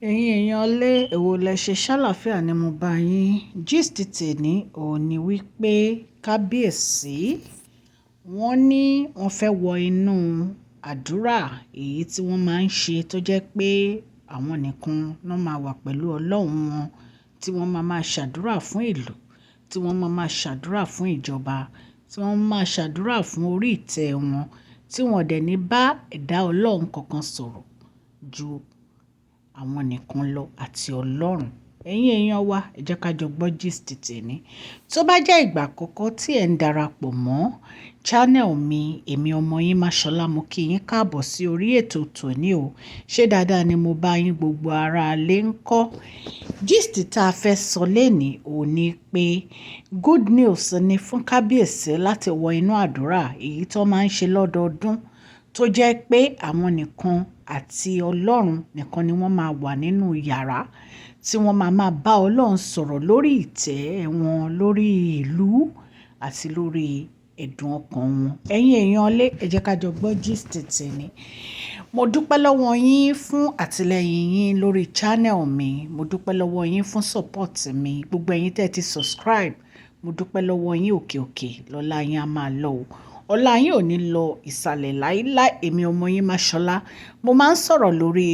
Ẹ̀yin èèyàn lé, èwo lẹ ṣe ṣàlàáfíà ni mo bá yín. Gist tèní òun ní wípé kábíyèsí wọ́n ní wọ́n fẹ́ wọ inú àdúrà èyí tí wọ́n máa ń ṣe tó jẹ́ pé àwọn nìkan ló máa wà pẹ̀lú Ọlọ́run wọn, tí wọ́n máa máa ṣàdúrà fún ìlú, tí wọ́n máa máa ṣàdúrà fún ìjọba, tí wọ́n máa ṣàdúrà fún orí ìtẹ́ wọn, tí wọ́n dẹ̀ ní bá ẹ̀dá Ọlọ́run kankan sọ̀rọ̀ ju àwọn nìkan lọ àti Ọlọ́run. Ẹ̀yin èèyàn wa, ẹ jẹ́ ká jọ gbọ́ gist tèní. Tó bá jẹ́ ìgbà àkọ́kọ́ tí ẹ̀ ń darapọ̀ mọ́ channel mi, èmi ọmọ yín Máṣọlá, mo kí yín káàbọ̀ sí orí ètò tòní o. Ṣé dáadáa ni mo bá yín, gbogbo ara lè ń kọ́? Gist tá a fẹ́ sọ lónìí òun ní pé good news ni fún kábíyèsí láti wọ inú àdúrà èyí tó máa ń ṣe lọ́dọọdún, tó jẹ́ pé àwọn nìkan àti Ọlọ́run nìkan ni wọ́n máa wà nínú yàrá tí wọ́n máa máa bá Ọlọ́run sọ̀rọ̀ lórí ìtẹ́ wọn, lórí ìlú àti lórí ẹ̀dùn ọkàn wọn. Ẹ̀yin èèyàn lé, ẹ jẹ́ ká jọ gbọ́ gist tèní. Mo dúpẹ́ lọ́wọ́ yín fún àtìlẹ́yìn yín lórí channel mi. Mo dúpẹ́ lọ́wọ́ yín fún support mi. Gbogbo ẹ̀yin tẹ́ ti subscribe, mo dúpẹ́ lọ́wọ́ yín. Òkè òkè lọ́la yín á máa lọ o. Ọlá yín ò ní lọ ìsàlẹ̀ láíláí. Èmi ọmọ yín Máṣọlá. Mo máa ń sọ̀rọ̀ lórí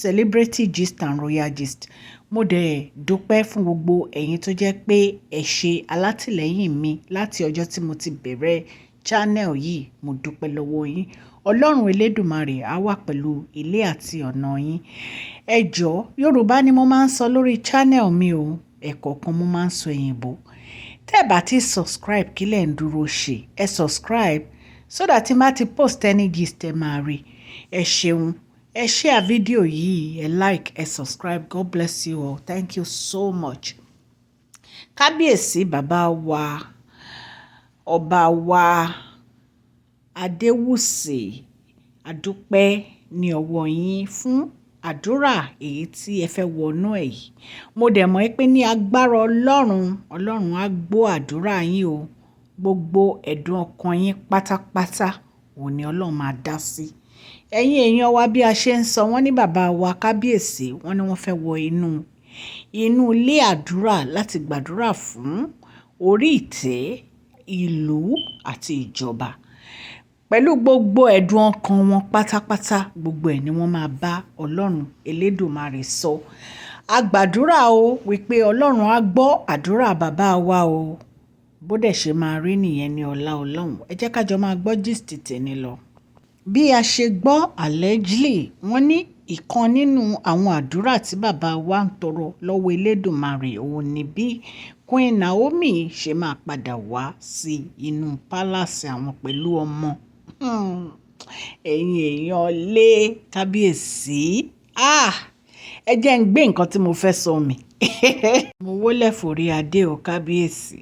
celebrity gist and royal gist. Mo dẹ̀ dúpẹ́ fún gbogbo ẹ̀yin tó jẹ́ pé ẹ ṣe alátìlẹ́yìn mi láti ọjọ́ tí mo ti bẹ̀rẹ̀ channel yìí. Mo dúpẹ́ lọ́wọ́ yín. Ọlọ́run Elédùmarè á wà pẹ̀lú ilé àti ọ̀nà yín. Ẹ jọ̀ọ́, Yorùbá ni mo máa ń sọ lórí channel mi o. Ẹ̀kọ̀ọ̀kan mo máa ń sọ òyìnbó. Tẹ́ ẹ bá ti subscribe, kí lẹ̀ ń dúró ṣe? Ẹ subscribe so that tí n bá ti post any gist, ẹ máa rí. Ẹ ṣeun. Ẹ share fídíò yìí, ẹ like, ẹ subscribe. God bless you all. Thank you so much. Kábíyèsí bàbá wa, ọba wa Adéwùsì, a dúpẹ́ ní ọwọ́ yín fún àdúrà èyí tí ẹ fẹ́ wọnú ẹ̀ yìí. Mo dẹ̀ mọ̀ pé ní agbára Ọlọ́run, Ọlọ́run á gbọ́ àdúrà yín o. Gbogbo ẹ̀dùn ọkàn yín pátápátá, òun ni Ọlọ́run máa dá sí. Ẹ̀yin èèyàn wa, bí a ṣe ń sọ, wọ́n ní bàbá wa kábíyèsí, wọ́n ní wọ́n fẹ́ wọ inú ilé àdúrà láti gbàdúrà fún orí ìtẹ́, ìlú àti ìjọba. Pẹ̀lú gbogbo ẹ̀dùn ọkàn wọn pátápátá, gbogbo ẹ̀ ni wọ́n máa bá Ọlọ́run Elédùmarè sọ. A gbàdúrà o wípé Ọlọ́run á gbọ́ àdúrà bàbá wa o. Bó dẹ̀ ṣe máa rí nìyẹn ní ọlá Ọlọ́run. Ẹ jẹ́ ká jọ máa gbọ́ gist tèní lọ. Bí a ṣe gbọ́, allegedly, wọ́n ní ìkan nínú àwọn àdúrà tí bàbá wa ń tọrọ lọ́wọ́ Elédùmarè òun ni bí Queen Naomi ṣe máa padà wá sí inú palace àwọn pẹ̀lú ọmọ. Ẹ̀yin èèyàn lé, kábíyèsí. Ah! Ẹ jẹ́ ń gbé nǹkan tí mo fẹ́ sọ mi. Mo wólẹ̀ forí adé o, kábíyèsí.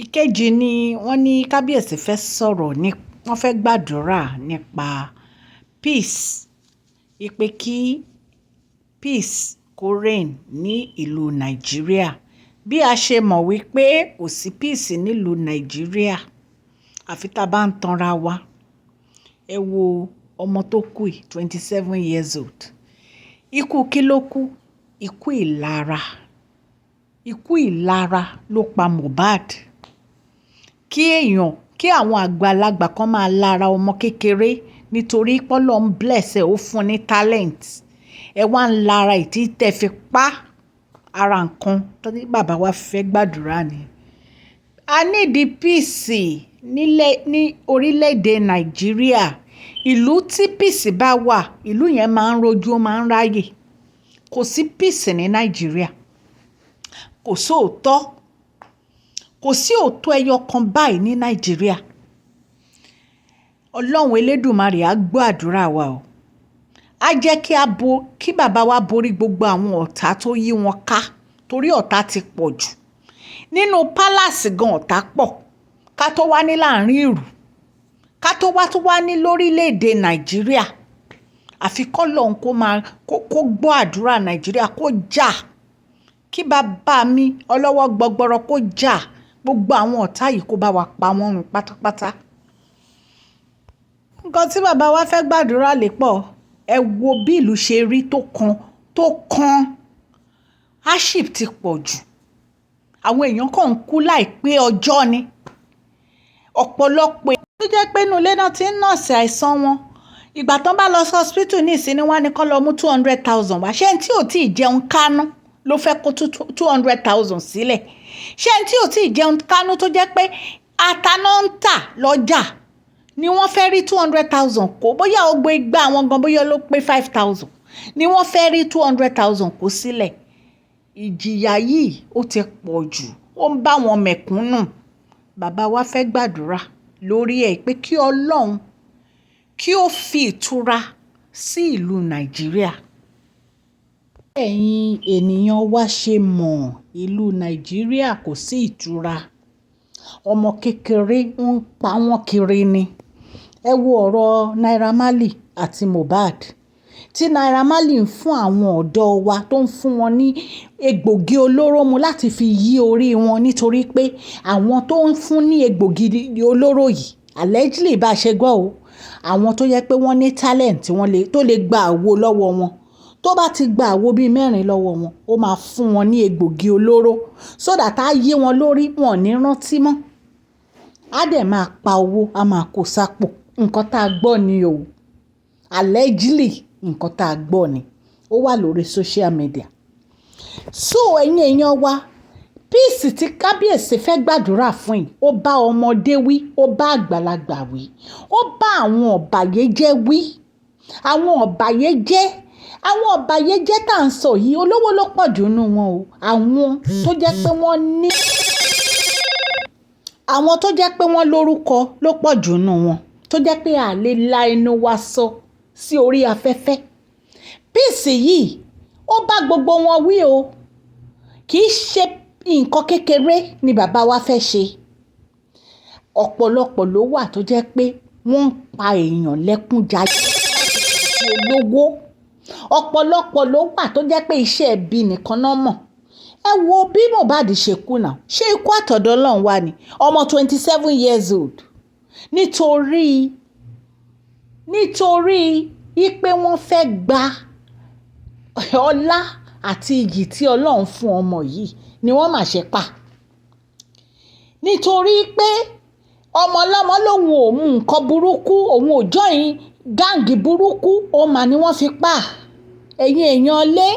Ìkejì ni wọ́n ní kábíyèsí fẹ́ sọ̀rọ̀ ní, wọ́n fẹ́ gbàdúrà nípa peace, wípé kí peace kó reign ní ìlú Nàìjíríà. Bí a ṣe mọ̀ wípé kò sí peace nílùú Nàìjíríà, àfi tá bá ń tanra wa. Ẹ wo ọmọ tó kú yìí, 27 years old. Ikú kí ló kú? Ikú ìlara. Ikú ìlara ló pa Mohbad. Kí èèyàn, kí àwọn àgbàlagbà kan máa lara ọmọ kékeré nítorí pé Ọlọ́run bless ẹ, ó fún un ní talent. Ẹ wá ń lara ẹ̀ tí tẹ fi pa ara nǹkan tí bàbá wa fẹ́ gbàdúrà ni. A need peace nílẹ̀ ní orílẹ̀-èdè Nàìjíríà. Ìlú tí peace bá wà, ìlú yẹn máa ń rojú, ó máa ń ráyè. Kò sí peace ní Nàìjíríà. Kò sí òótọ́. Kò sí òótọ́ ẹyọ kan báyìí ní Nàìjíríà. Ọlọ́run Elédùmarè á gbọ́ àdúrà wa o. Á jẹ́ kí a bo, kí bàbá wa borí gbogbo àwọn ọ̀tá tó yí wọn ká, torí ọ̀tá ti pọ̀ jù. Nínú palace gan, ọ̀tá pọ̀. Ká tó wá ní láàrín ìlú. Ká tó wá ní lórílẹ̀-èdè Nàìjíríà. Àfi kí Ọlọ́run kó máa kó gbọ́ àdúrà Nàìjíríà, kó jà. Kí bàbá mi ọlọ́wọ́ gbọgbọrọ kó jà. Gbogbo àwọn ọ̀tá yìí, kó bá wa pa wọ́n run pátápátá. Nǹkan tí bàbá wa fẹ́ gbàdúrà lè pọ̀. Ẹ wo bí ìlú ṣe rí tó kan. tó kan hardship ti pọ̀ jù. Àwọn èèyàn kàn ń kú láìpẹ́ ọjọ́ ni. Ọ̀pọ̀lọpọ̀ tó jẹ́ pé inú ilé náà ti ń nurse àìsàn wọn. Ìgbà tán bá lọ sí hospital nísìnyí, wọ́n á ní kó lọ mú 200,000 wá. Ṣé ẹni tí ò tí ì jẹun kánú ló fẹ́ kó 200,000 sílẹ̀? Ṣé ẹni tí ò tí ì jẹun kánú, tó jẹ́ pé ata náà ń tà lọ́jà ni wọ́n fẹ́ rí 200,000 kó? Bóyá ó gbé igbá wọn gan, bóyá ló pé 5,000 ni wọ́n fẹ́ rí 200,000 kó sílẹ̀. Ìjìyà yìí ó ti pọ̀ jù, ó ń bá wọn mẹ̀kúnnù. Bàbá wa fẹ́ gbàdúrà lórí ẹ̀ pé kí Ọlọ́run kí ó fi ìtura sí ìlú Nàìjíríà. Ẹ̀yin ènìyàn wa, ṣe mọ́ ìlú Nàìjíríà, kò sí ìtura. Ọmọ kékeré ń pa wọ́n kiri ni. Ẹ wo ọ̀rọ̀ Naira Marley àti Mohbad, tí Naira Marley ń fún àwọn ọ̀dọ́ wa, tó ń fún wọn ní egbògi olóró mu láti fi yí orí wọn, nítorí pé àwọn tó ń fún ní egbògi olóró yìí, allegedly, bá a ṣe gbọ́ o, àwọn tó yẹ pé wọ́n ní talent tí wọ́n lè tó lè gba àwo lọ́wọ́ wọn. Tó bá ti gba àwo bíi mẹ́rin lọ́wọ́ wọn, ó máa fún wọn ní egbògi olóró so that á yí wọn lórí, wọn ò ní rántí mọ́. Á dẹ̀ máa pa owó, á máa kó sápò. Nǹkan tá a gbọ́ ni o. Allegedly, nǹkan tá a gbọ́ ni. Ó wà lórí social media. So ẹ̀yin èèyàn wa, peace tí kábíyèsí fẹ́ gbàdúrà fún yìí, ó bá ọmọdé wí, ó bá àgbàlagbà wí, ó bá àwọn ọ̀bàyéjẹ́ wí. Àwọn ọ̀bàyéjẹ́ tá à ń sọ yìí, olówó ló pọ̀ jù nínú wọn o. Àwọn tó jẹ́ pé wọ́n lórúkọ ló pọ̀ jù nínú wọn, tó jẹ́ pé a lè la ẹnu wa sọ sí orí afẹ́fẹ́. Peace yìí, ó bá gbogbo wọn wí o. Kì í ṣe nǹkan kékeré ni bàbá wa fẹ́ ṣe. Ọ̀pọ̀lọpọ̀ ló wà tó jẹ́ pé wọ́n ń pa èèyàn lẹ́kún jayé olówó. Ọ̀pọ̀lọpọ̀ ló wà tó jẹ́ pé iṣẹ́ ibi nìkan náà mọ̀. Ẹ wo bí Mohbad ṣe kú náà. Ṣé ikú àtọ̀dọ̀ Ọlọ́run wà ní? Ọmọ 27 years old, nítorí pé wọ́n fẹ́ gba ọlá àti iyì tí Ọlọ́run fún ọmọ yìí ni wọ́n mà ṣe pa. Nítorí pé ọmọ ọlọ́mọ lòun ò mú nǹkan burúkú, òun ò join gang burúkú, ó mà ní wọ́n fi pa. Ẹ̀yin èèyàn lé,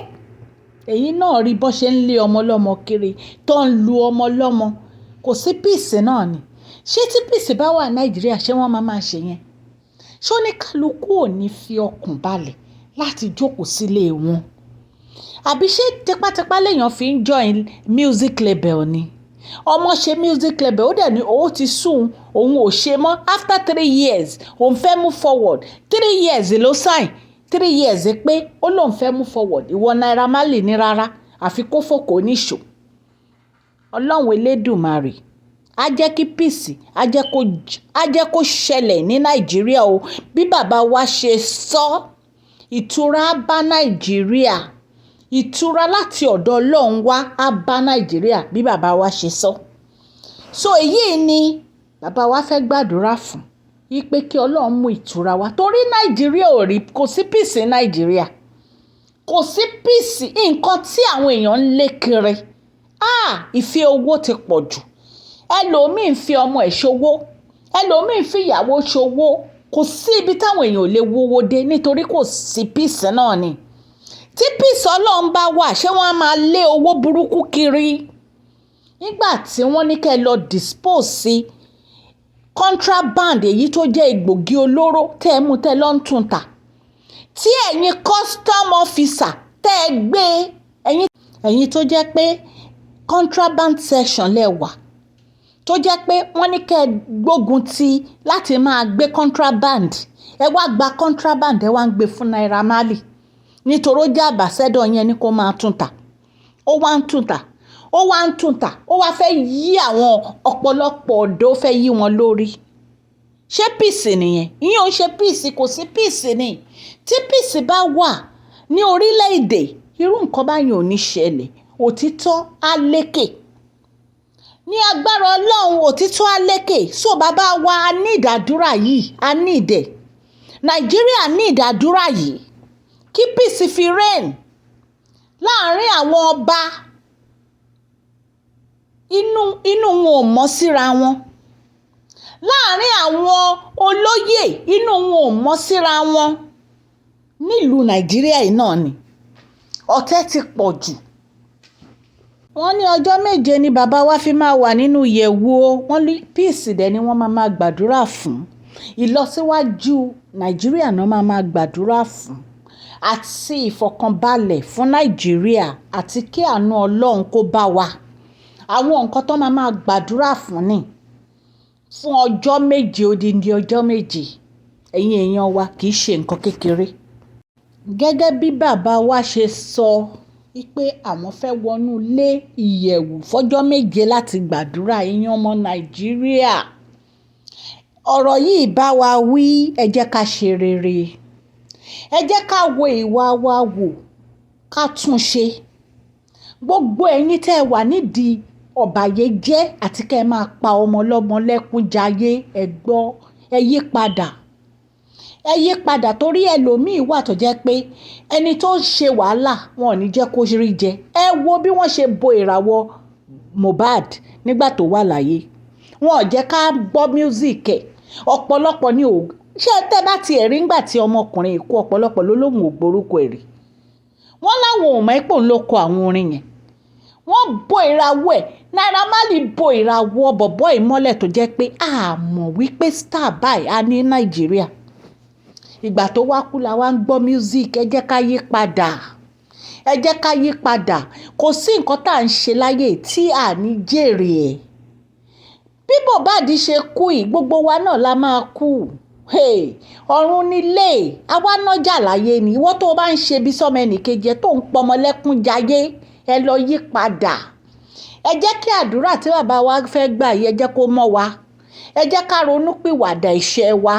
ẹ̀yin náà rí bó ṣe ń lé ọmọ ọlọ́mọ kiri, tó ń lu ọmọ ọlọ́mọ. Kò sí peace náà ni. Ṣé tí peace bá wà Nàìjíríà, ṣé wọ́n máa máa ṣe yẹn? Ṣé oníkálukú ò ní fi ọkàn balẹ̀ láti jókòó sílé wọn? Àbí ṣé tipátipá lèèyàn fi ń join music label ni? Ọmọ ṣe music label, ó dẹ̀ ní ó ti sún, òun ò ṣe mọ́ after 3 years, òun fẹ́ move forward. 3 years ló sign, 3 years pé ó lóun fẹ́ move forward. Ìwọ Naira Marley ní rárá, àfi kó fòkó níṣó. Ọlọ́run Elédùmarè á jẹ́ kí peace á jẹ́ kó ṣẹlẹ̀ ní Nàìjíríà o. Bí bàbá wa ṣe sọ, ìtura á bá Nàìjíríà. Ìtura láti ọ̀dọ̀ Ọlọ́run wá á bá Nàìjíríà bí bàbá wa ṣe sọ. So èyí ni bàbá wa fẹ́ gbàdúrà fún, wípé kí Ọlọ́run mú ìtura wá, torí Nàìjíríà ò rí, kò sí peace ní Nàìjíríà, kò sí peace. Nǹkan tí àwọn èèyàn ń lé kiri, ah, ìfẹ́ owó ti pọ̀ jù. Ẹlòmíì ń fi ọmọ ẹ̀ ṣòwò, ẹlòmíì ń fi ìyàwó ṣòwò. Kò sí ibi táwọn èèyàn ò lè wówó dé, nítorí kò sí peace náà ni. Tí peace Ọlọ́run bá wà, ṣé wọ́n á máa lé owó burúkú kiri? Nígbà tí wọ́n ní kẹ́ ẹ lọ dispose sí contraband, èyí tó jẹ́ egbògi olóró tẹ́ ẹ mú, tẹ́ ẹ lọ ń tún tà, tí ẹ̀yin custom officer tẹ́ ẹ gbé, ẹ̀yin tó jẹ́ pé contraband section lẹ wà, tó jẹ́ pé wọ́n ní kẹ́ ẹ gbógun ti láti máa gbé contraband, ẹ wá gba contraband, ẹ wá ń gbé fún Naira Marley nítorí ó jẹ́ ambassador yẹn ní kó máa tún tà. Ó wá ń tún tà, ó wá ń tún tà, ó wá fẹ́ yí àwọn ọ̀pọ̀lọpọ̀ ọ̀dọ́, ó fẹ́ yí wọn lórí. Ṣé peace nìyẹn? Ìyẹn ò ń ṣe peace, kò sí peace ni. Tí peace bá wà ní orílẹ̀-èdè, irú nǹkan báyìí ò ní ṣẹlẹ̀. Òtítọ́ á lékè ní agbára Ọlọ́run, òtítọ́ á lékè. So bàbá wa, a ní ìdádúrà yìí, a ní ìdẹ̀ Nàìjíríà ní ìdádúrà yìí kí peace fi reign. Láàárín àwọn ọba, inú wọn ò mọ́ síra wọn. Láàárín àwọn olóyè, inú wọn ò mọ́ síra wọn. Nílùú Nàìjíríà yìí náà ni ọ̀tẹ̀ ti pọ̀ jù. Wọ́n ní ọjọ́ 7 ni bàbá wa fi máa wà nínú ìyẹ̀wù o. Wọ́n ní peace dẹ̀ ni wọ́n máa máa gbàdúrà fún. Ìlọsíwájú Nàìjíríà náà máa máa gbàdúrà fún, àti ìfọ̀kànbalẹ̀ fún Nàìjíríà, àti kí àánú Ọlọ́run kó bá wa. Àwọn nǹkan tó máa máa gbàdúrà fún ni fún ọjọ́ 7, odindi ọjọ́ 7. Ẹ̀yin èèyàn wa, kì í ṣe nǹkan kékeré. Gẹ́gẹ́ bí bàbá wa ṣe sọ pé àwọn fẹ́ wọnú ilé ìyẹ̀wù fọjọ́ 7 láti gbàdúrà, ẹ̀yin ọmọ Nàìjíríà, ọ̀rọ̀ yìí bá wa wí. Ẹ jẹ́ ká ṣe rere. Ẹ jẹ́ ká wo ìwà wa wò, ká tún ṣe. Gbogbo ẹ̀yin tẹ́ ẹ wà nídìí ọ̀bàyéjẹ́ àti kí ẹ máa pa ọmọ ọlọ́mọ lẹ́kún jayé, ẹ gbọ́, ẹ yí padà. Ẹ yí padà, torí ẹlòmíì wà tó jẹ́ pé ẹni tó ń ṣe wàhálà wọn ò ní jẹ́ kó rí jẹ. Ẹ wo bí wọ́n ṣe bo ìràwọ̀ Mohbad nígbà tó wà láyé. Wọn ò jẹ́ ká gbọ́ music ẹ̀. Ọ̀pọ̀lọpọ̀ ni ò ṣé tẹ́ bá ti ẹ̀ rí nígbà tí ọmọkùnrin kú, ọ̀pọ̀lọpọ̀ ló lóhùn ò gbórúkọ ẹ̀ rí. Wọ́n láwọn ò mọ̀ pé òun ló kọ àwọn orin yẹn. Wọ́n bo ìràwọ̀ ẹ̀. Naira Marley bo ìràwọ̀ bọ̀bọ́ yìí mọ́lẹ̀ tó jẹ́ pé a mọ̀ wípé star báyìí a ní Nàìjíríà. Ìgbà tó wá kú la wá ń gbọ́ music. Ẹ jẹ́ ká yí padà. Ẹ jẹ́ ká yí padà. Kò sí nǹkan tá à ń ṣe láyé tí a ní jèrè ẹ̀. Bí Mohbad ṣe kú yìí, gbogbo wa náà la máa kú. Hey, ọ̀run nílé, àwa nájà láyé ni. Ìwọ tó bá ń ṣe bí sọ́mọ ẹnì kejì ẹ tó ń pọmọ lẹ́kún jayé, ẹ lọ yí padà. Ẹ jẹ́ kí àdúrà tí bàbá wa fẹ́ gbà yìí, ẹ jẹ́ kó mọ́ wa. Ẹ jẹ́ ká ronú pìwàdà ẹ̀ṣẹ̀ wa.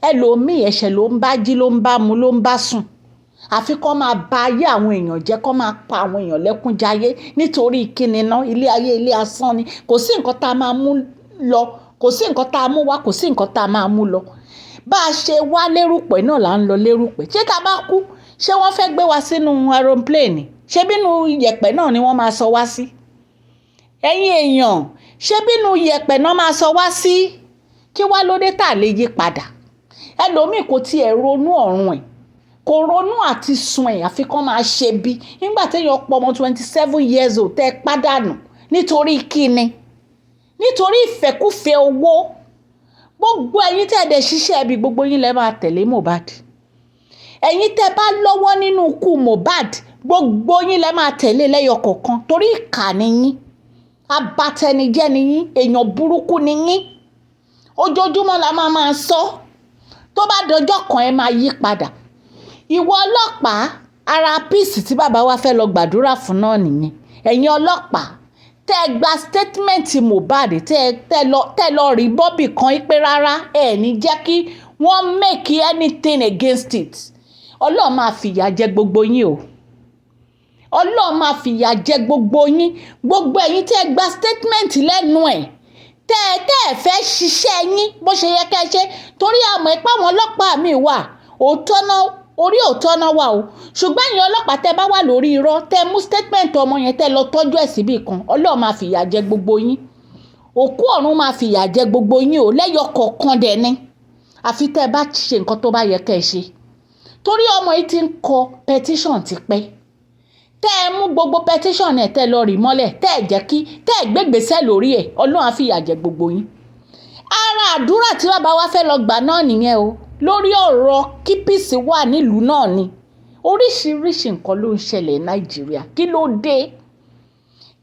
Ẹlòmíì ẹ̀ṣẹ̀ ló ń bá jí, ló ń bá mu, ló ń bá sùn. Àfi kó máa ba ayé àwọn èèyàn jẹ́, kó máa pa àwọn èèyàn lẹ́kún jayé nítorí kíni ná. Ilé ayé, ilé asán ni. Kò sí nǹkan tá a máa mú lọ, kò sí nǹkan tá a mú wá, kò sí nǹkan tá a máa mú lọ. Bá a ṣe wá lérùpẹ̀ náà là ń lọ lérùpẹ̀. Ṣé tá a bá kú, ṣé wọ́n fẹ́ gbé wa sínú aeroplane? Ṣé bínú iyẹ̀pẹ̀ náà ni wọ́n máa sọ wá sí? Ẹ̀yin èèyàn, ṣé bínú iyẹ̀pẹ̀ náà máa sọ wá sí? Kí wá ló dé tà lè yí padà? Ẹlòmíì kò tiẹ̀ ronú ọ̀run ẹ̀, kò ronú àti sun ẹ̀, àfi kó máa ṣe bí. Nígbà tí èèyàn pọ̀ ọmọ 27 years old tẹ́ pàdánù nítorí kíni? Nítorí ìfẹ́kúfẹ̀ẹ́ owó. Gbogbo ẹ̀yin tí ẹ dẹ̀ ṣiṣẹ́ ibi, gbogbo yín lẹ máa tẹ̀lé Mohbad. Ẹ̀yin tẹ́ bá lọ́wọ́ nínú ikú Mohbad, gbogbo yín lẹ máa tẹ̀lé lẹ́yọ kọ̀ọ̀kan, torí ìkà ni yín, abatẹnijẹ́ ni yín, èèyàn burúkú ni yín. Ojoojúmọ́ la máa máa sọ. Tó bá dọjọ́ kan, ẹ máa yí padà. Ìwọ ọlọ́pàá, ara peace tí bàbá wa fẹ́ lọ gbàdúrà fún náà nìyẹn. Ẹ̀yin ọlọ́pàá tẹ́ ẹ gba statement Mohbad, tẹ́ lọ rí Bobby kan pé rárá, ẹ ní jẹ́ kí wọ́n make anything against it. Ọlọ́run máa fìyà jẹ gbogbo yín o. Ọlọ́run máa fìyà jẹ gbogbo yín. Gbogbo ẹ̀yin tẹ́ ẹ gba statement lẹ́nu ẹ̀, tẹ́ ẹ fẹ́ ṣiṣẹ́ yín bó ṣe yẹ kẹ́ ẹ ṣe, torí a mọ̀ pé àwọn ọlọ́pàá mi wà, òótọ́ náà, orí òótọ́ náà wà o. Ṣùgbọ́n ẹ̀yin ọlọ́pàá tẹ́ bá wà lórí irọ́, tẹ́ mú statement ọmọ yẹn, tẹ́ lọ tọ́jú ẹ̀ síbì kan, Ọlọ́run máa fìyà jẹ gbogbo yín. Òkú ọ̀run máa fìyà jẹ gbogbo yín o, lẹ́yọ kọ̀ọ̀kan dẹ̀ ni. Àfi tẹ́ ẹ bá ṣe nǹkan tó bá yẹ kẹ́ ẹ ṣe. Torí ọmọ yìí ti ń kọ petition tipẹ́. Tẹ́ ẹ mú gbogbo petition ẹ̀, tẹ́ lọ rì mọ́lẹ̀, tẹ́ ẹ jẹ́ kí tẹ́ ẹ gbégbèsè lórí ẹ̀, Ọlọ́run á fìyà jẹ gbogbo yín. Ara àdúrà tí bàbá wa fẹ́ lọ gbà náà nìyẹn o. Lórí ọ̀rọ̀ kí peace wà nílùú náà ni. Oríṣiríṣi nǹkan ló ń ṣẹlẹ̀ ní Nàìjíríà. Kí ló dé?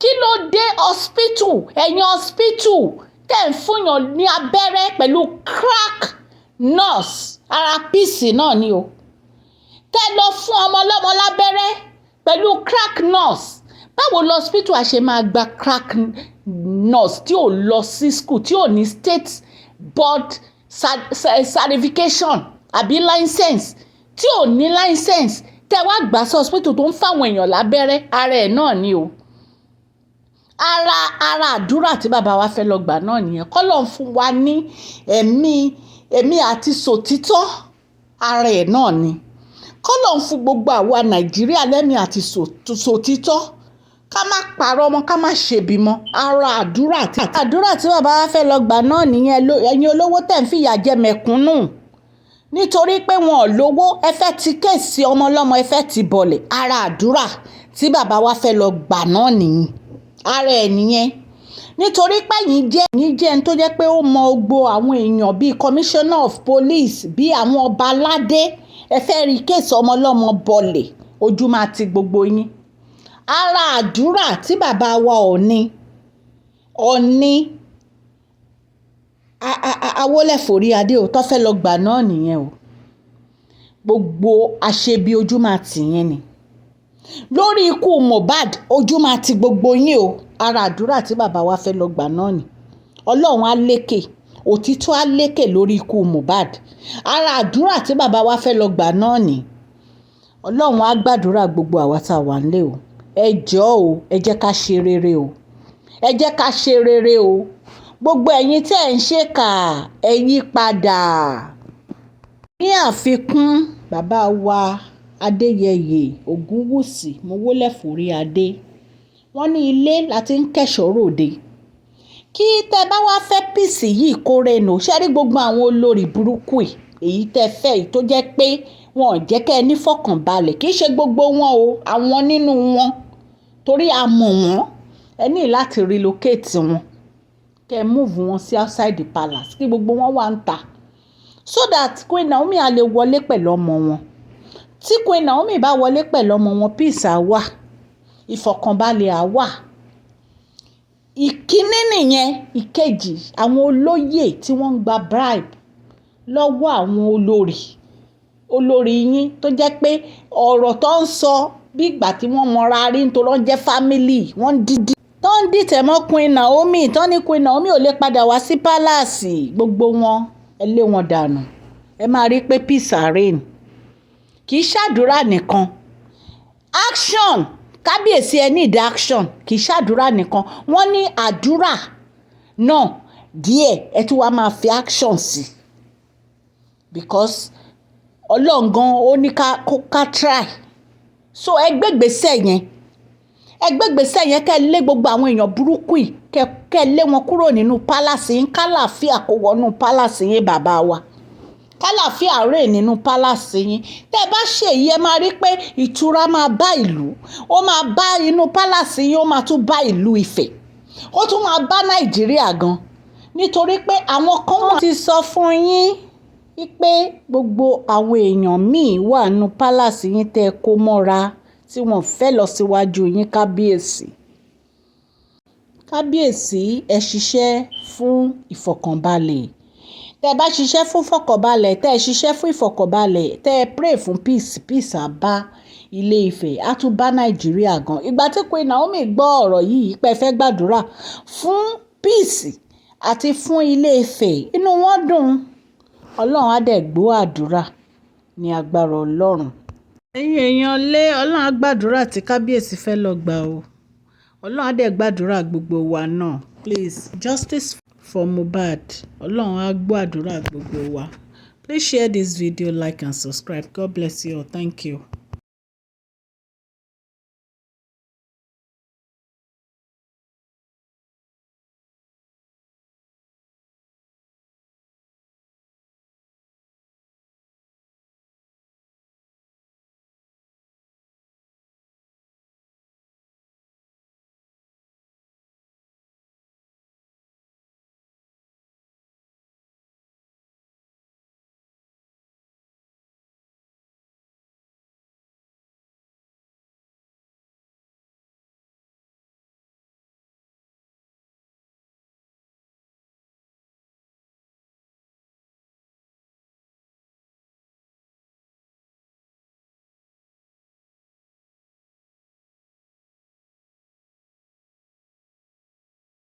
Kí ló dé? Hospital, ẹ̀yin hospital tẹ́ ń fúnyàn ní abẹ́rẹ́ pẹ̀lú crack nurse, ara peace náà ni o. Tẹ́ lọ fún ọmọ ọlọ́mọ lábẹ́rẹ́ pẹ̀lú crack nurse. Báwo lọ hospital a ṣe máa gba crack nurse tí ò lọ sí school, tí ò ní state board certification àbí license, tí ò ní license, tẹ́ wá gbà sí hospital tó ń fáwọn èèyàn lábẹ́rẹ́? Ara ẹ̀ náà ni o. Ara àdúrà tí bàbá wa fẹ́ lọ gbà náà nìyẹn. Kọ́lọ́run fún wa ní ẹ̀mí àti sòtítọ́, ara ẹ̀ náà ni. Kọ́lọ́un fún gbogbo àwa Nàìjíríà lẹ́mìí àti sòtítọ́, ká má parọ́ mọ́, ká má ṣebi mọ́. Ara àdúrà tí bàbá wa fẹ́ lọ gbà náà nìyẹn. Ẹ̀yin olówó tẹ̀ ń fìyà jẹ mẹ̀kúnnù nítorí pé wọn ò lówó, ẹ fẹ́ ti case ọmọ ọlọ́mọ, ẹ fẹ́ ti bọ̀lẹ̀. Ara àdúrà tí bàbá wa fẹ́ lọ gbà náà nìyẹn, ara ẹ̀ nìyẹn. Nítorí pé ẹ̀yin jẹ́ ẹni tó jẹ́ pé ó mọ gbogbo àwọn èèyàn bíi commissioner of police, bíi àwọn ọba aládé, ẹ fẹ́ rí case ọmọ ọlọ́mọ bọ̀lẹ̀, ojú máa ti gbogbo yín. Ara àdúrà tí bàbá wa Ọ̀ọ̀ni Awólẹ̀fọ́ríadé ò tó fẹ́ lọ gbà náà nìyẹn o. Gbogbo àṣebi, ojú máa tì yín ni. Lórí ikú Mohbad, ojú máa ti gbogbo yín o. Ara àdúrà tí bàbá wa fẹ́ lọ gbà náà ni. Ọlọ́run á lékè, òtítọ́ á lékè lórí ikú Mohbad. Ara àdúrà tí bàbá wa fẹ́ lọ gbà náà ni. Ọlọ́run á gbàdúrà gbogbo àwa tá a wà nílé o. Ẹ jọ̀ọ́ o, ẹ jẹ́ ká ṣe rere o, ẹ jẹ́ ká ṣe rere o. Gbogbo ẹ̀yin tí ẹ̀ ń ṣèkà, ẹ yí padà. Ní àfikún, bàbá wa Adéyẹyẹ Ògúnwùsì Mowólefòríadé, wọ́n ní ilé la ti ń kẹ́ṣọ̀ọ́ ròde. Kí tẹ́ bá wá fẹ́ peace yìí kó rẹ́nu ṣe rí gbogbo àwọn olórí burúkú yìí, èyí tẹ́ fẹ́ yìí tó jẹ́ pé wọn ò jẹ́ kẹ́ ẹ ní fọkànbalẹ̀. Kì í ṣe gbogbo wọn o, àwọn nínú wọn, torí a mọ̀ wọ́n. Ẹ ní láti relocate wọn, kẹ́ ẹ move wọn sí outside the palace, kí gbogbo wọn wà ń ta, so that Queen Naomi á lè wọlé pẹ̀lú ọmọ wọn. Tí Queen Naomi bá wọlé pẹ̀lú ọmọ wọn, peace á wà, ìfọ̀kànbalẹ̀ á wà. Ìkíní nìyẹn. Ìkejì, àwọn olóyè tí wọ́n ń gba bribe lọ́wọ́ àwọn olórí yín, tó jẹ́ pé ọ̀rọ̀ tó ń sọ bí ìgbà tí wọ́n mọra rí nítorí wọ́n jẹ́ family, wọ́n dídí tó ń dìtẹ̀ mọ́ Queen Naomi, tó ní Queen Naomi ò lè padà wá sí palace. Gbogbo wọn, ẹ lé wọn dànù, ẹ máa rí pé peace á reign. Kì í ṣàdúrà nìkan, action. Kábíyèsí, ẹ need action. Kì í ṣàdúrà nìkan. Wọ́n ní àdúrà náà díẹ̀, ẹ tún wá máa fi action sí, because Ọlọ́run gan ó ní ká try. So ẹ gbégbèsè yẹn, ẹ gbégbèsè yẹn, kẹ́ ẹ lé gbogbo àwọn èèyàn burúkú yìí, kẹ́ ẹ lé wọn kúrò nínú palace yín, kálàáfíà kó wọnú palace yín, bàbá wa, kálàáfíà rè nínú palace yín. Tẹ́ ẹ bá ṣe èyí, ẹ máa rí pé ìtura máa bá ìlú, ó máa bá inú palace yín, ó máa tún bá ìlú Ifẹ̀, ó tún máa bá Nàìjíríà gan, nítorí pé àwọn kan wọ́n ti sọ fún yín pé gbogbo àwọn èèyàn míì wà nínú palace yín tẹ́ ẹ kó mọ́ra tí wọ́n fẹ́ lọ síwájú yín. Kábíyèsí, kábíyèsí, ẹ ṣiṣẹ́ fún ìfọ̀kànbalẹ̀. Tẹ́ ẹ bá ṣiṣẹ́ fún ìfọ̀kànbalẹ̀, tẹ́ ẹ ṣiṣẹ́ fún ìfọ̀kànbalẹ̀, tẹ́ ẹ pray fún peace, peace á bá Ilé Ifẹ̀, á tún bá Nàìjíríà gan. Ìgbà tí Queen Naomi gbọ́ ọ̀rọ̀ yìí pé ẹ fẹ́ gbàdúrà fún peace àti fún Ilé Ifẹ̀, inú wọn dùn. Ọlọ́run á dẹ̀ gbọ́ àdúrà ní agbára Ọlọ́run. Ẹ̀yin èèyàn lé, Ọlọ́run á gbàdúrà tí kábíyèsí fẹ́ lọ gbà o. Ọlọ́run á dẹ̀ gbàdúrà gbogbo wa náà. Please, justice for Mohbad. Ọlọ́run á gbọ́ àdúrà gbogbo wa. Please share this video, like and subscribe. God bless you all. Thank you.